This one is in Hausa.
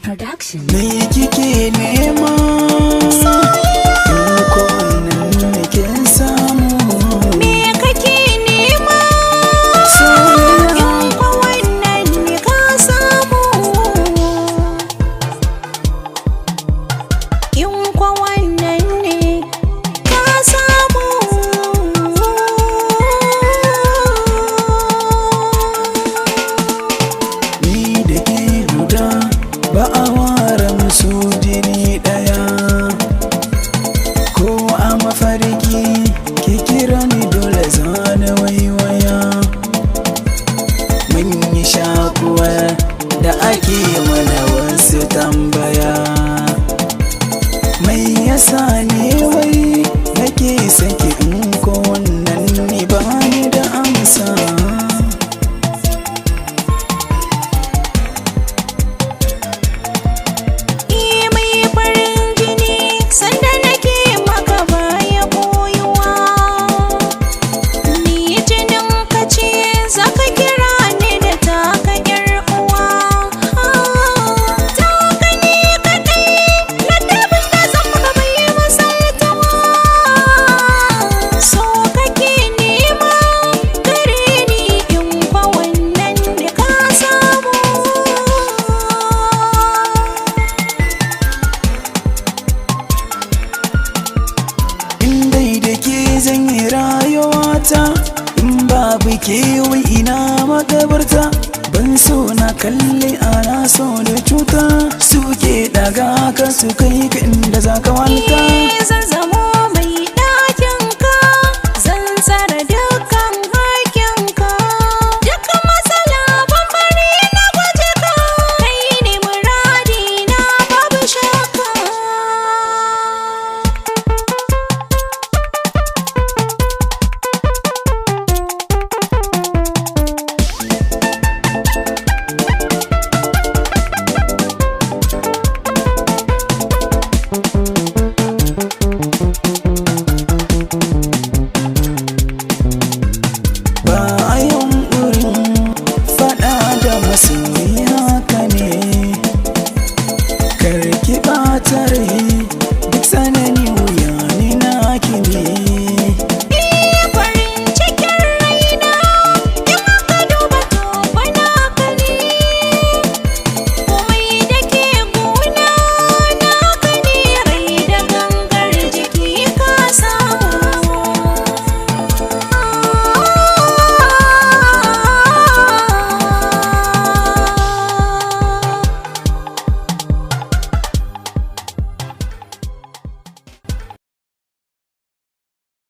Production. Me kike nema? In ko wannan kin samu. Me kake nema? Soyayya. In kwa wannan ne ka samu. In kwa wannan ne ka samu. Ni da ke guda ba a ware musu jini ɗaya. Ko a mafarki ki kira ni, dole zana waiwaya. Mun yi shakuwa da ake mana wasu tambaya. Mai yasa ne wai nake saki? In ko wannan ni ba ni da amsa. Ni mai farin jini, sanda nake maka baya boyuwa. Ni jinin ka ce, zaka kira ni da taka yar uwa. Taka ni kaɗai, ladabin da zan maka bai misaltuwa. So kake nema gare ni, in kwa wannan da ka samu. In dai da ke zan yi rayuwata, in babu ke wai ina makabarta. Ban so na kalli ana so da cuta, suke daga ka su kai ka inda za ka walta. Zan zamo mai ɗakin ka, zan tsara dukkan hakin ka. Duk matsala ban bari na gwaje ka, kai ne muradi na babu shakka. Ba a yunƙurin faɗa da masoyi haka ne. Karki ɓata rai duk tsanani.